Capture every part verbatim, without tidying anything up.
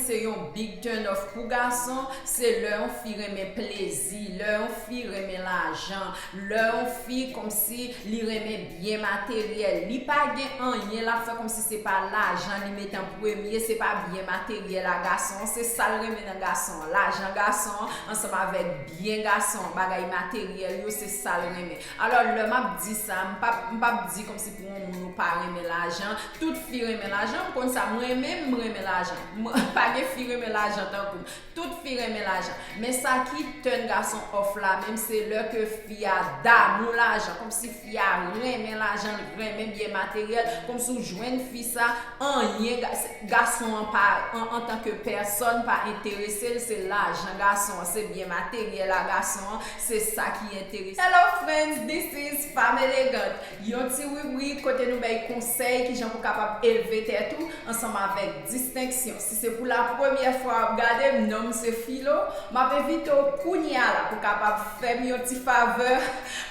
se yon big turn off pou gason, se lè yon fi renmen plezi, lè yon fi renmen lajan, lè yon fi kòmsi li renmen byen materyèl, li pa gen anyen l ap fè kòmsi se pa lajan li mete an premye, se pa byen materyèl a gason an, se sa l renmen nan gason an, lajan gason an, ansanm avèk byen gason an, bagay materyèl yo, se sa l renmen. Alò, lè m ap di sa, m p ap, m p ap di kòmsi pou yon moun ou pa renmen lajan, tout fi renmen lajan, m konn sa, mwen menm, m renmen lajan. Mwen, pa gen fi renmen lajan tankou m. Tout fi renmen lajan. Men sa ki turn gason off la menm, se lè ke fi a damou lajan, kòmsi fi a renmen lajan, l renmen byen materyèl, kòmsi w jwenn fi sa, anyen ga-, gason an pa, an, antanke pèsòn, pa enterese l, se lajan gason an, se byen materyèl a gason an, se sa ki enterese l. Hello friends, this is Femme Élégante. Yon ti ribrik kote nou bay konsèy kijan pou kapab elve tèt ou ansanm avèk distenksyon. Si se pou la premyè fwa w ap gade m, non m se Filo, m ap envite w kounye a la pou kapab fè m yon ti favè,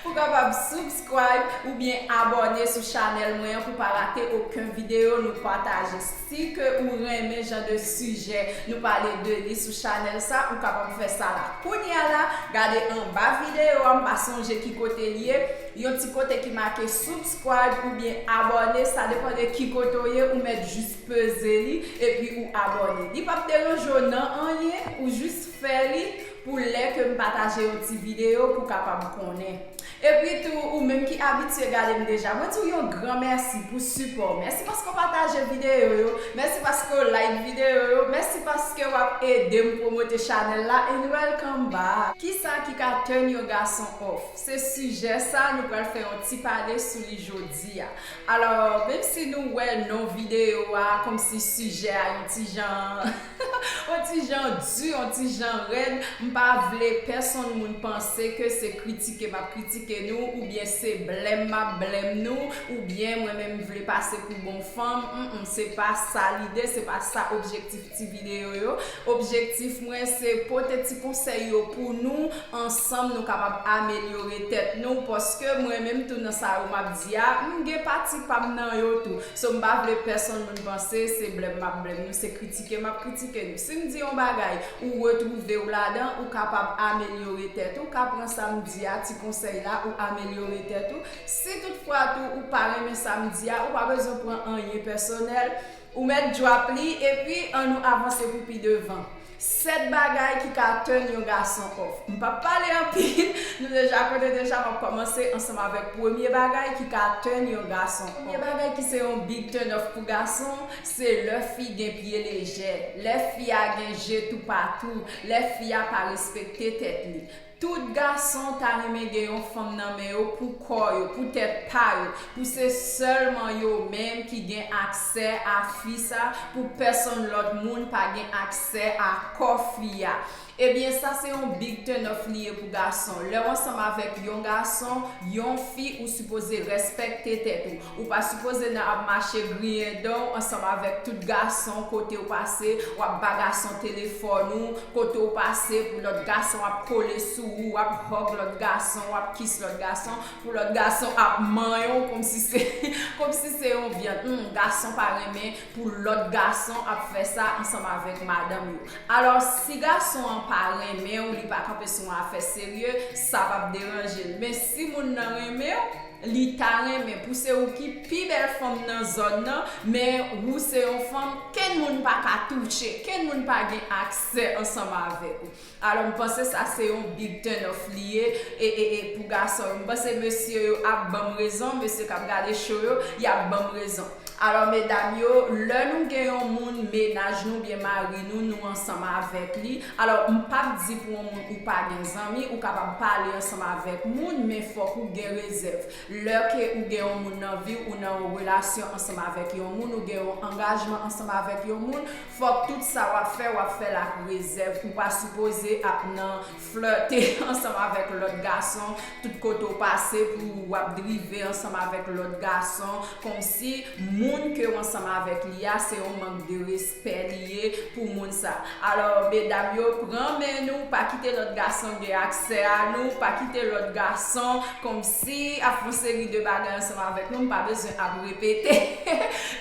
pou kapab subscribe oubyen abòne sou chanèl mwen an pou pa rate okenn videyo nou pataje. Si ke ou renmen jan de sijè nou pale de li sou chanèl sa, ou kapab fè sa la. Kounye a la, gade anba videyo a, m pa sonje ki kote l ye, yon ti kote ki make subscribe oubyen abòne, sa depann de ki kote w ye, ou mèt jis peze li, epi ou abòne. Li p ap deranje w nan anyen, ou jis fè li pou lè ke m pataje yon ti videyo pou w kapab konnen. Epi tou, ou menm ki abitye gade m deja, mwen di w yon gran mèsi pou sipò w. Mèsi paske w pataje videyo yo, mèsi paske w like videyo yo, mèsi paske w ap ede m pwomote chanèl la, and welcome back. Kisa ki ka turn yon gason off? Se sijè sa nou pral fè yon ti pale sou li jodi a. Alò, menm si nou wè non videyo a, kòmsi sijè a yon ti jan, yon ti jan di, yon ti jan rèd, m pa vle pèsonn moun panse ke se kritike m ap kritike nou, oubyen se blèm m ap blèm nou, oubyen mwen menm m vle pase pou bon fanm. Mm, mm, se pa sa lide, se pa sa objektif ti videyo yo. Objektif mwen se pote ti konsèy yo pou nou, ansanm nou kapab amelyore tèt nou, paske mwen menm tou nan sa yo m ap di a, m gen pati pa m nan yo tou. So m pa vle pèsonn moun panse se blèm m ap blèm nou, se kritike m ap kritike nou. Si m di yon bagay, ou retwouve w ladan, ou kapab amelyore tèt ou, ka pran sa m di a, ti konsèy la, ou amelyore tèt ou. Si toutfwa tou ou pa renmen sa m di a, ou pa bezwen pran anyen pèsonèl, ou mèt drop li, epi ann nou avanse pou pi devan. Sèt bagay ki ka turn yon gason off. M p ap pale anpil, nou deja konnen deja, m ap kòmanse ansanm avèk premye bagay ki ka turn yon gason off. Premye bagay ki se yon big turn off pou gason, se lè fi gen pye lejè, lè fi a gen je toupatou, lè fi a pa respekte tèt li. Tout gason ta renmen gen yon fanm nan men yo pou kò yo, pou tèt pa yo, pou se sèlman yo menm ki gen aksè a fi sa, pou pèsonn lòt moun pa gen aksè a kò fi a. Ebyen, sa se yon big turn off li ye pou gason. Lè w ansanm avèk yon gason, yon fi, ou sipoze respekte tèt ou. Ou pa sipoze nan ap mache griyen do w ansanm avèk tout gason kote w pase, w ap ba gason telefòn ou, kote w pase pou lòt gason ap kole sou ou, w ap hug lòt gason, w ap kiss lòt gason, pou lòt gason ap manyen w kòmsi se, kòmsi se yon vyann. Hmm, gason pa renmen pou lòt gason ap fè sa ansanm avèk madanm yo. Alò, si gason an pa renmen w, li pa kanpe sou yon afè serye, sa p ap deranje l. Men si moun nan renmen w, li ta renmen pou se ou ki pi bèl fanm nan zòn nan, men ou se yon fanm, kenn moun pa ka touche, kenn moun pa gen aksè ansanm avèk ou. Alò, m panse sa se yon big turn off li ye, e, e, e pou gason yo. M panse mesye yo ap ban m rezon, mesye k ap gade show yo, y ap ban m rezon. Alò, medam yo, lè nou gen yon moun, mennaj nou, byen mari nou, nou ansanm avèk li. Alò, m p ap di pou yon moun ou pa gen zanmi, ou kapab pale ansanm avèk moun, men fòk ou gen rezèv. Lè ke ou gen yon moun nan vi w, ou nan yon relasyon ansanm avèk yon moun, ou gen yon angajman ansanm avèk yon moun, fòk tout sa w ap fè, w ap fè l ak rezèv. Ou pa sipoze ap nan flirte ansanm avèk lòt gason, tout kote w pase pou w ap drive ansanm avèk lòt gason, kòmsi moun moun ke w ansanm avèk li a, se yon mank de respè li ye pou moun sa. Alò, medam yo, pran men nou, pa kite lòt gason gen aksè a nou, pa kite lòt gason kòmsi ap fè yon seri de bagay ansanm avèk nou, m pa bezwen ap repete.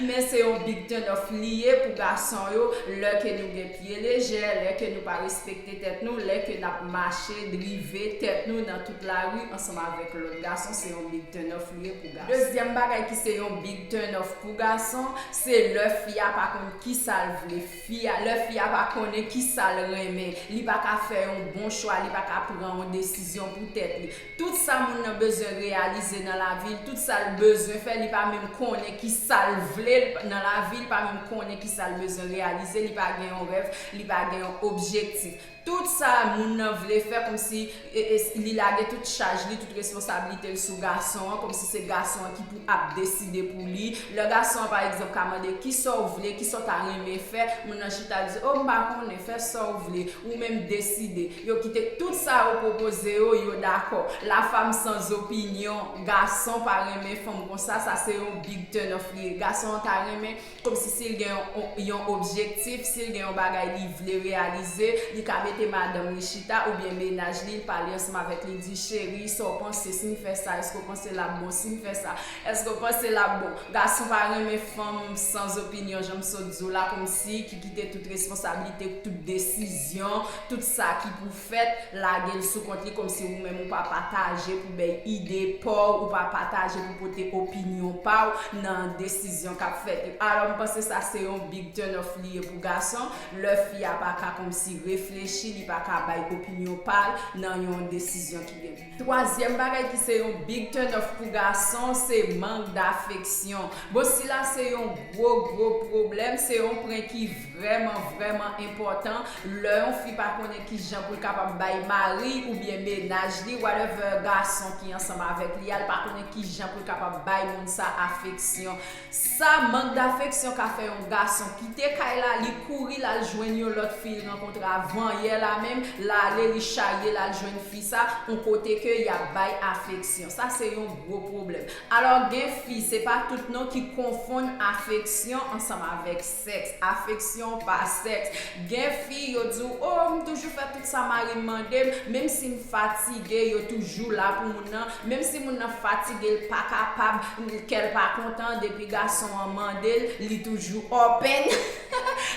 Men se yon big turn off li ye pou gason yo, lè ke nou gen pye lejè, lè ke nou pa respekte tèt nou, lè ke n ap mache, drive tèt nou nan tout lari ansanm avèk lòt gason, se yon big turn off li ye pou gason. Dezyèm bagay ki se yon big turn off pou gason, se lè fi a pa konn kisa l vle. Fi a, lè fi a pa konnen kisa l renmen, li pa ka fè yon bon chwa, li pa ka pran yon desizyon pou tèt li. Tout sa moun nan bezwen reyalize nan lavi l, tout sa l bezwen fè, li pa menm konnen kisa l vle nan lavi, li pa menm konnen kisa l bezwen reyalize, li pa gen yon rèv, li pa gen yon objektif. Tout sa moun nan vle fè, kòmsi e, e, li lage tout chaj li, tout responsablite l sou gason an, kòmsi se gason an ki pou ap deside pou li. Lè gason an, pa egzanp, ka mande, "Kisa w vle? Kisa w ta renmen fè?" Moun nan chita, di, "O, m pa konnen, fè sa w vle, ou menm deside." Yo kite tout sa yo pwopoze yo, yo dakò. La femme sans opinion, gason pa renmen fanm konsa, sa se yon big turn off li ye. Gason an ta renmen kòmsi si l gen yon, yon objektif, si l gen yon bagay li vle reyalize, li ka mete madanm li chita oubyen mennaj li, l pale ansanm avèk li, di, "Cheri, sa w panse si m fè sa? Èske w panse l ap bon si m fè sa? Èske w panse l ap bon?" Gason pa renmen fanm sans opinion, jan m sot di w la, kòmsi ki kite tout responsablite, tout desizyon, tout sa ki pou fèt, lage l sou kont li, kòmsi ou menm ou pa pataje pou bay ide pa w, ou pa pataje pou pote opinyon pa w nan desizyon k ap fèt yo. Alò, m panse sa se yon big turn off li ye pou gason, lè fi a pa ka kòmsi reflechi, li pa ka bay opinyon pa l nan yon desizyon ki gen. Twazyèm bagay ki se yon big turn off pou gason, se mank dafeksyon. Bon, sila se yon gwo, gwo pwoblèm, se yon pwen ki vrèman, vrèman enpòtan. Lè yon fi pa konnen ki jan pou l kapab bay mari oubyen mennaj li, whatever, gason ki ansanm avèk li a, l pa konnen ki jan pou l kapab bay moun sa afeksyon. Sa, mank dafeksyon ka fè yon gason kite kay la, li kouri, l al jwenn yon lòt fi, l rankontre avanyè la menm, l ale, li charye, l al jwenn fi sa, yon kote ke y ap bay afeksyon. Sa, se yon gwo pwoblèm. Alò, gen fi, se pa tout non ki konfonn afeksyon ansanm avèk sèks. Afeksyon pa sèks. Gen fi, yo di w, "O, m toujou fè tout sa mari m mande m, menm si m fatige, yo toujou la pou moun nan, menm si moun nan fatige, l pa kapab, kè l pa kontan, depi gason an mande l, li toujou open."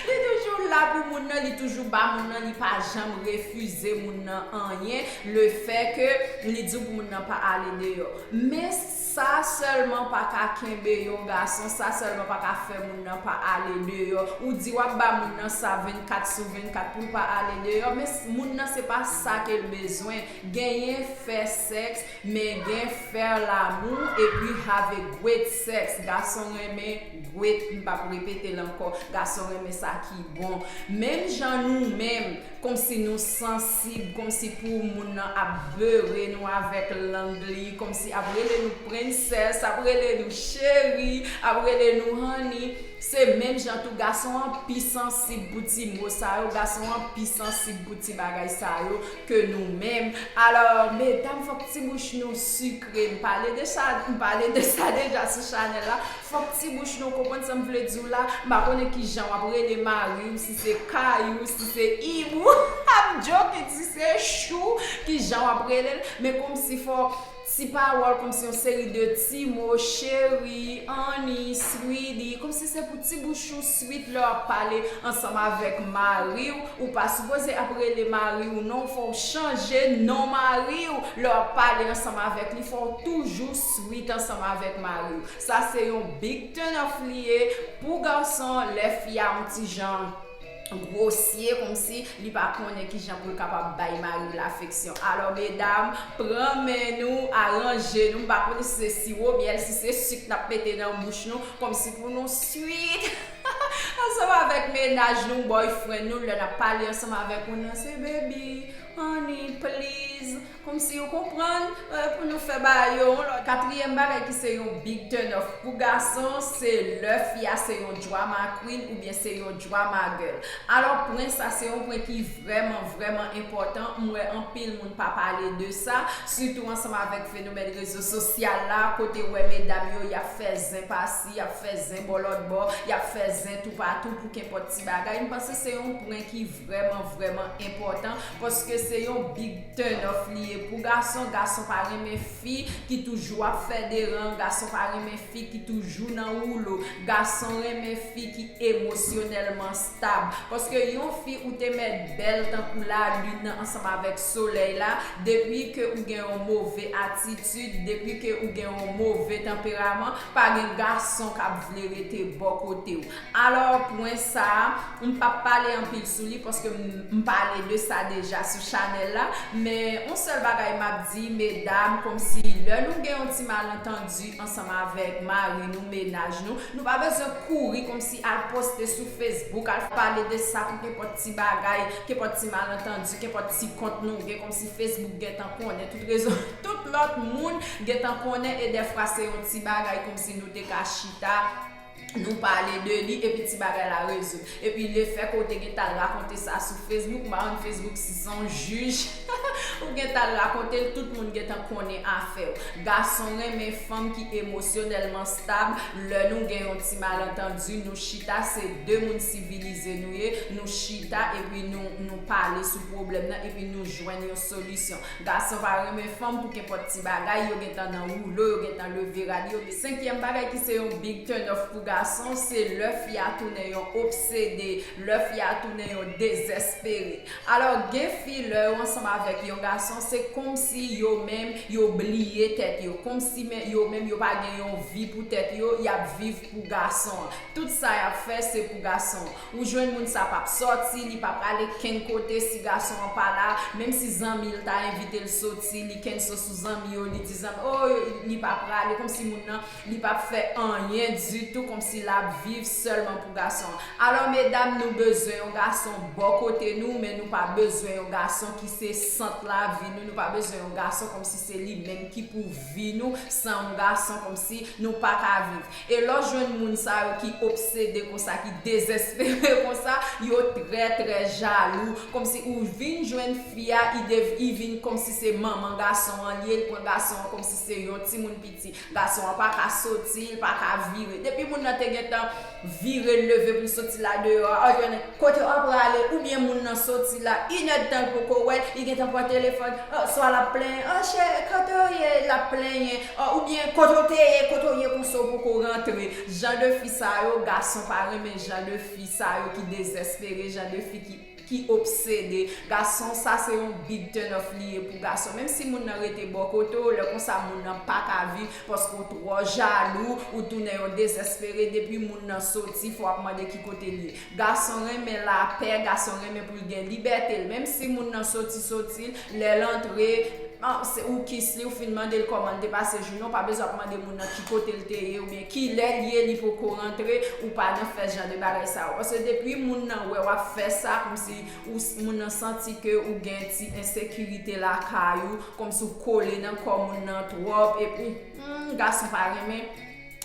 Li toujou la pou moun nan, li toujou ba moun nan, li pa janm refize moun nan anyen, le fè ke li di w pou moun nan pa ale deyò. Men sa sèlman pa ka kenbe yon gason, sa sèlman pa ka fè moun nan pa ale deyò. Ou di w ap ba moun nan sa vennkat sou vennkat pou l pa ale deyò, men s-, moun nan se pa sa ke l bezwen. Genyen fè sèks, men gen fè lanmou, epi have a great sex. Gason renmen great, m p ap repete l ankò. Gason renmen sa ki bon. Menm jan nou menm, kòmsi nou sansib, kòmsi pou moun nan ap bere nou avèk lang li, kòmsi ap rele nou prensès, ap rele nou cheri, ap rele nou honey. Se menm jan tou, gason an pi sansib pou ti mo sa yo, gason an pi sansib pou ti bagay sa yo ke nou menm. Alò, medam, fòk ti bouch nou sikre. M pale de sa, m pale de sa deja sou chanèl la. Fòk ti bouch nou konprann sa m vle di w la. M pa konnen ki jan w ap rele mari w, si se Kay ou, si se Ib ou. M ap joke, si se Chou, ki jan w ap rele l. Men kòmsi fò ti pawòl, kòmsi yon seri de ti mo, cheri, honey, sweetie, kòmsi se pou ti bouch ou sweet lè w ap pale ansanm avèk mari w. Ou pa sipoze ap rele mari w non, fò w chanje non mari w lè w ap pale ansanm avèk li, fò w toujou sweet ansanm avèk mari w. Sa se yon big turn off li ye pou gason, lè fi a yon ti jan gwosye, kòmsi li pa konnen ki jan pou l kapab bay mari l afeksyon. Alò, medam, pran men nou, aranje nou. M pa konnen si se siwo myèl, si se sik n ap mete nan bouch nou, kòmsi pou nou sweet ansanm avèk mennaj nou, boyfriend nou, lè n ap pale ansanm avèk moun nan, se baby, Honey, please. Kòmsi ou konprann, eh, pou nou fè bagay yo yon lòt. Katriyèm bagay ki se yon big turn off pou gason, se lè fi a se yon drama queen oubyen se yon drama girl. Alò, pwen sa se yon pwen ki vrèman, vrèman enpòtan. M wè anpil moun pa pale de sa, sitou ansanm avèk fenomèn rezo sosyal la, kote w wè medam yo, y ap fè zen pasi, y ap fè zen bò lòt bò, y ap fè zen toupatou pou kenpòt ti bagay. M panse se yon pwen ki vrèman, vrèman enpòtan, paske se yon big turn off li ye pou gason. Gason pa renmen fi ki toujou ap fè deran, gason pa renmen fi ki toujou nan woulo, gason renmen fi ki emosyonèlman stab. Paske yon fi ou te mèt bèl tankou lalin nan ansanm avèk solèy la, depi ke ou gen yon move atitid, depi ke ou gen yon move tanperaman, pa gen gason k ap vle rete bò kote w. Alò, pwen sa a, m p ap pale anpil sou li paske m, m pale de sa deja sou chanèl la, men yon sèl bagay m ap di, medam, kòmsi lè nou gen yon ti malantandi ansanm avèk mari nou, mennaj nou, nou pa bezwen kouri kòmsi al poste sou Facebook, al pale de sa pou kenpòt ti bagay, kenpòt ti malantandi, kenpòt ti kont nou gen, kòmsi Facebook gentan konnen, tout rezo, tout lòt moun gentan konnen, e dèfwa se yon ti bagay kòmsi nou te ka chita, nou pale de li, epi ti bagay la rezoud. Epi lefèke w te gentan al rakonte sa sou Facebook, m pa konn Facebook si se yon jij, ou gentan al rakonte l, tout moun gentan konnen afè w. Gason renmen fanm ki emosyonèlman stab. Lè nou gen yon ti malantandi, nou chita, se de moun sivilize nou ye, nou chita, epi nou, nou pale sou pwoblèm nan, epi nou jwenn yon solisyon. Gason pa renmen fanm pou kenpòt ti bagay, yo gentan nan woulo, yo gentan leve rad yo. Senkyèm bagay ki se yon big turn off pou gason, se lè fi a tounen yon obsede, lè fi a tounen yon dezespere. Alò, gen fi, lè yo ansanm avèk yon gason, se kòmsi yo menm, yo bliye tèt yo, kòmsi men, yo menm, yo pa gen yon vi pou tèt yo, y ap viv pou gason an. Tout sa y ap fè, se pou gason an. Ou jwenn moun sa p ap sòti, li p ap prale kenn kote si gason an pa la. Menm si zanmi l ta envite l soti, li kenn so sou zanmi yo, li di zanmi, oh, li p ap prale, kòmsi moun nan, li p ap fè anyen ditou, kòmsi l ap viv sèlman pou gason an. Alò, medam, nou bezwen yon gason bò kote nou, men nou pa bezwen yon gason ki se sant lavi nou, nou pa bezwen yon gason kòmsi se li menm ki pou vi nou, san yon gason kòmsi nou pa ka viv. E lè w jwenn moun sa yo ki obsede konsa, ki dezespere konsa, yo trè, trè jalou. Kòmsi ou vin jwenn fi a, i dev-, i vin kòmsi se manman gason an li ye, li pran gason an kòmsi se yon timoun piti. Gason an pa ka soti, li pa ka vire. Depi moun nan te gentan vire, leve pou l soti la deyò a, ou jwenn kote w ap prale, oubyen moun nan soti la, inèdtan l poko wè l, li gentan pran telefòn, oh, swa l ap plenyen, oh, cheri, kote w ye, l ap plenyen, oh, oubyen kote w te ye, kote w ye konsa w poko rantre. Jan de fi sa yo, gason pa renmen jan de fi sa yo ki dezespere, jan de fi ki, ki obsede. Gason, sa se yon big turn off li ye pou gason. Menm si moun nan rete bò kote w, lè konsa moun nan pa ka viv, paske w twò jalou, ou tounen yon dezespere, depi moun nan soti, fò w ap mande ki kote l ye. Gason renmen lapè, gason renmen pou l gen libète l. Menm si moun nan soti, soti l, lè l antre, an, se ou kis li, ou fin mande l kòman l te pase jounen, ou pa bezwen ap mande moun nan ki kote l te ye, oubyen kilè l ye, li poko rantre, ou pa nan fè jan de bagay sa yo. Paske depi moun nan wè w ap fè sa, kòmsi ou, moun nan santi ke ou gen ti ensekirite lakay ou, kòmsi w kole nan kò moun nan twòp, epi, hmm, gason pa renmen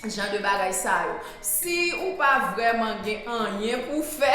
jan de bagay sa yo. Si ou pa vrèman gen anyen pou fè,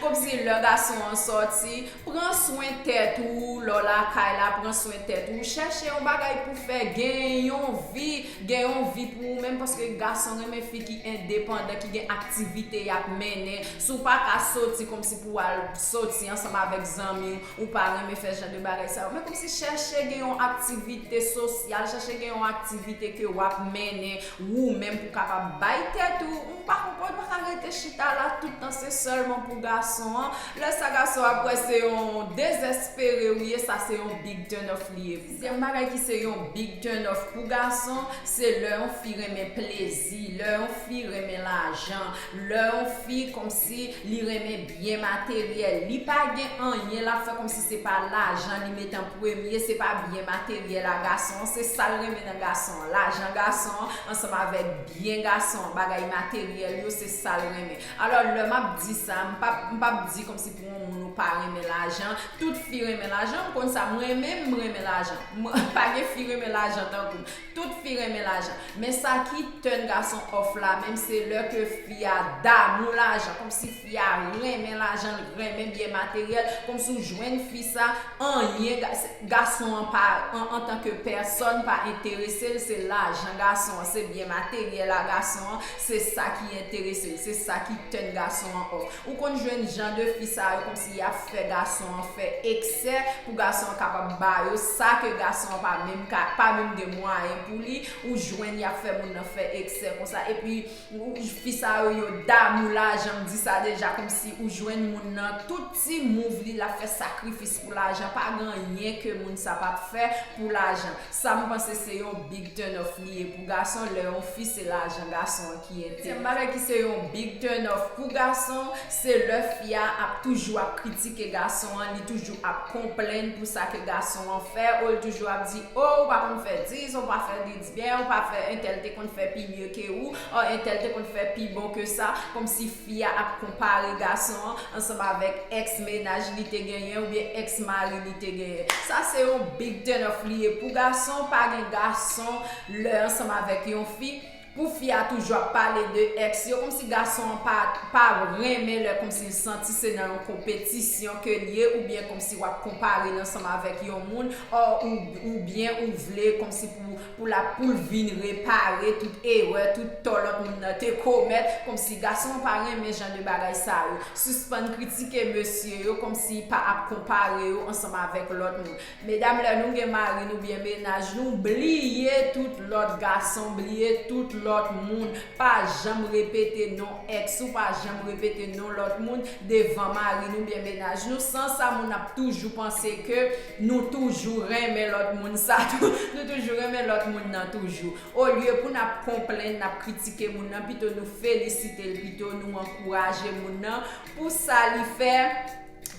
kòmsi lè gason an sòti, pran swen tèt ou, lè w lakay la, pran swen tèt ou, chèche yon bagay pou fè, gen yon vi, gen yon vi pou ou menm, paske gason renmen fi ki endepandan, ki gen aktivite y ap mennen. Si w pa ka soti kòmsi pou w al soti ansanm avèk zanmi w, ou pa renmen fè jan de bagay sa yo, men kòmsi chèche gen yon aktivite sosyal, chèche gen yon aktivite ke w ap mennen ou menm pou w kapab bay tèt ou, m pa konprann, pa ka rete chita la tout tan, se sèlman pou gason an. Lè sa gason ap wè se yon dezespere ou ye, sa se yon big turn off li ye. Sizyèm bagay ki se yon big turn off pou gason, se lè yon fi renmen plezi, lè yon fi renmen lajan, lè yon fi kòmsi li renmen byen materyèl. Li pa gen anyen l ap fè kòmsi se pa lajan li met an premye, se pa byen materyèl a gason an, se sa l renmen nan gason an. Lajan gason an ansanm avèk byen gason an, bagay materyèl yo, se sa l renmen. Alò, lè m ap di sa, m p ap, m p ap di kòmsi pou yon moun ou pa renmen lajan. Tout fi renmen lajan, m konn sa, mwen menm, m renmen lajan. Mwen, pa gen fi renmen lajan tankou m. Tout fi renmen lajan. Men sa ki turn gason off la, menm se lè ke fi a damou lajan, kòmsi fi a renmen lajan, l renmen byen materyèl, kòmsi w jwenn fi sa, anyen, ga-, se- gason an pa, an, antanke pèsòn, pa enterese l, se lajan gason an, se byen materyèl a gason an, se sa ki enterese l, se sa ki turn gason an off. Ou konn jwenn jan de fi sa yo, kòmsi y ap fè gason an fè eksè, pou gason an kapab ba yo sa ke gason an pa menm ka, pa menm gen mwayen pou li, ou jwenn y ap fè moun nan fè eksè konsa, epi ou, fi sa yo, yo damou lajan, m di sa deja, kòmsi ou jwenn moun nan, tout ti move li, l ap fè sakrifis pou lajan, pa gen anyen ke moun sa p ap fè pou lajan. Sa m panse se yon big turn off li ye pou gason, lè yon fi se lajan gason an ki enterese. Yon bagay ki se yon big turn off pou gason, se lè fi a ap toujou ap kritike gason an, li toujou ap konplenn pou sa ke gason an fè, o l toujou ap di, o, ou pa konn fè dis, ou pa fè dis byen, ou pa fè, entèl te konn fè pi mye ke ou, o, entèl te konn fè pi bon ke sa, kòmsi fi a ap konpare gason an ansanm avèk ex mennaj li te genyen oubyen ex mari li te genyen. Sa se yon big turn off li ye pou gason, pa gen gason lè ansanm avèk yon fi, pou fi a toujou ap pale de ex yo, kòmsi gason an pa, pa renmen lè kòmsi l santi se nan yon konpetisyon ke l ye, oubyen kòmsi w ap konpare l ansanm avèk yon moun, o, ou, oubyen ou vle kòmsi pou, pou l ap, pou l vin repare tout erè, tout tò lòt moun nan te komèt, kòmsi gason an pa renmen jan de bagay sa yo. Sispann kritike mesye yo, kòmsi pa ap konpare yo ansanm avèk lòt moun. Medam, lè nou gen mari nou byen mennaj nou, bliye tout lòt gason, bliye tout lòt moun. Pa janm repete non ex ou, pa janm repete non lòt moun devan mari nou byen mennaj nou. San sa, moun ap toujou panse ke nou toujou renmen lòt moun sa tou. Nou toujou renmen lòt moun nan toujou. Olye pou n ap konplenn, n ap kritike moun nan, pito nou felisite l, pito nou ankouraje moun nan pou sa li fè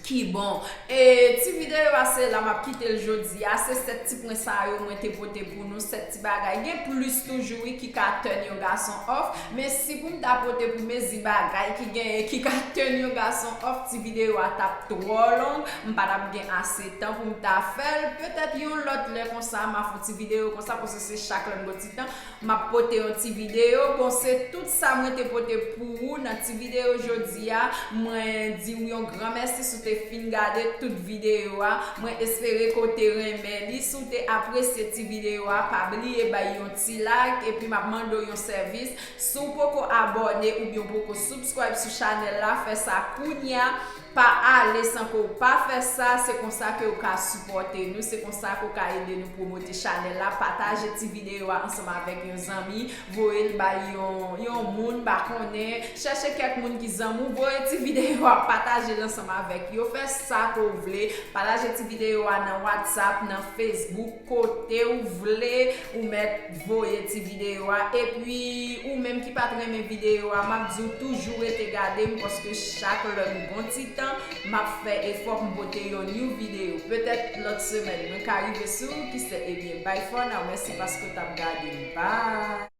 ki bon. E ti videyo a se la m ap kite l jodi a. Se sèt ti pwen sa yo mwen te pote pou nou, sèt ti bagay. Gen plis toujou wi ki ka turn yon gason off, men si pou m ta pote pou mezi bagay ki genyen ki ka turn yon gason off, ti videyo a t ap twò long, m pa t ap gen ase tan pou m ta fè l. Petèt yon lòt lè konsa, m a fè yon ti videyo konsa, paske se chak lè m gen ti tan, m ap pote yon ti videyo. Bon, se tout sa mwen te pote pou ou nan ti videyo jodi a. Mwen di w yon gran mèsi si w te fin gade tout videyo a. Mwen espere ke w te renmen li. Si w te apresye ti videyo a, pa bliye bay yon ti like. Epi m ap mande w yon sèvis. Si w poko abòne oubyen w poko subscribe sou chanèl la, fè sa kounye a. Pa ale san ke w pa fè sa, se konsa ke w ka sipòte nou, se konsa ke w ka ede nou pwomote chanèl la. Pataje ti videyo a ansanm avèk yon zanmi, voye l bay yon, yon moun, pa konnen, chèche kèk moun ki zanmi w, voye ti videyo a, pataje l ansanm avèk yo, fè sa ke w vle, pataje ti videyo a nan WhatsApp, nan Facebook, kote w vle, ou mèt voye ti videyo a. Epi, ou menm ki pa t renmen videyo a, m ap di w toujou rete gade m, paske chak lè m gon ti tan, m ap fè efò pou m pote yon new videyo. Petèt lòt semèn, mwen ka rive sou ou, kise, ebyen, bye for now. Mèsi paske w t ap gade m. Bye!